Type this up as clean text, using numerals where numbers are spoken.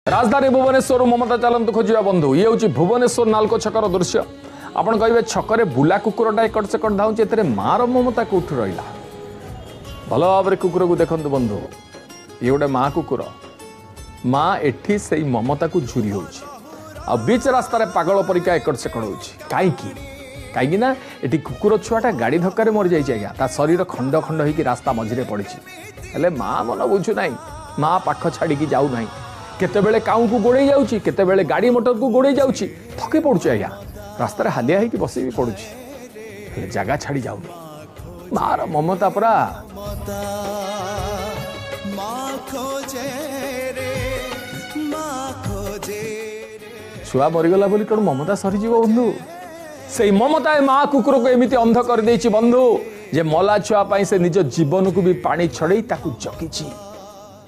ରାଜଧାନୀ ଭୁବନେଶ୍ୱରରୁ ମମତା ଚାଲନ୍ତୁ ଖୋଜିବା ବନ୍ଧୁ। ଇଏ ହେଉଛି ଭୁବନେଶ୍ୱର ନାଲକୋ ଛକର ଦୃଶ୍ୟ। ଆପଣ କହିବେ ଛକରେ ବୁଲା କୁକୁରଟା ଏକଟ ସେକଟ ଧାଉଁଛି, ଏଥିରେ ମାର ମମତା କୋଉଠୁ ରହିଲା? ଭଲ ଭାବରେ କୁକୁରକୁ ଦେଖନ୍ତୁ ବନ୍ଧୁ, ଇଏ ଗୋଟେ ମା କୁକୁର। ମା ଏଠି ସେଇ ମମତାକୁ ଝୁରି ହେଉଛି ଆଉ ବିଚ୍ ରାସ୍ତାରେ ପାଗଳ ପରିକା ଏକଟ ସେକଟ ହେଉଛି। କାହିଁକି? କାହିଁକି ନା ଏଠି କୁକୁର ଛୁଆଟା ଗାଡ଼ି ଧକ୍କାରେ ମରିଯାଇଛି ଆଜ୍ଞା। ତା ଶରୀର ଖଣ୍ଡ ଖଣ୍ଡ ହେଇକି ରାସ୍ତା ମଝିରେ ପଡ଼ିଛି। ହେଲେ ମା ମନ ବୁଝୁନାହିଁ, ମା ପାଖ ଛାଡ଼ିକି ଯାଉନାହିଁ। କେତେବେଳେ କାଉଁକୁ ଗୋଡ଼େଇ ଯାଉଛି, କେତେବେଳେ ଗାଡ଼ି ମଟରକୁ ଗୋଡ଼େଇ ଯାଉଛି। ଥକି ପଡ଼ୁଛି ଆଜ୍ଞା, ରାସ୍ତାରେ ହାଲିଆ ହେଇକି ବସି ବି ପଡ଼ୁଛି, ହେଲେ ଜାଗା ଛାଡ଼ି ଯାଉନି। ମାର ମମତା ପରା। ଛୁଆ ମରିଗଲା ବୋଲି କ'ଣ ମମତା ସରିଯିବ ବନ୍ଧୁ? ସେଇ ମମତା ଏ ମା କୁକୁରକୁ ଏମିତି ଅନ୍ଧ କରିଦେଇଛି ବନ୍ଧୁ, ଯେ ମଲା ଛୁଆ ପାଇଁ ସେ ନିଜ ଜୀବନକୁ ବି ପାଣି ଛଡ଼େଇ ତାକୁ ଜଗିଛି।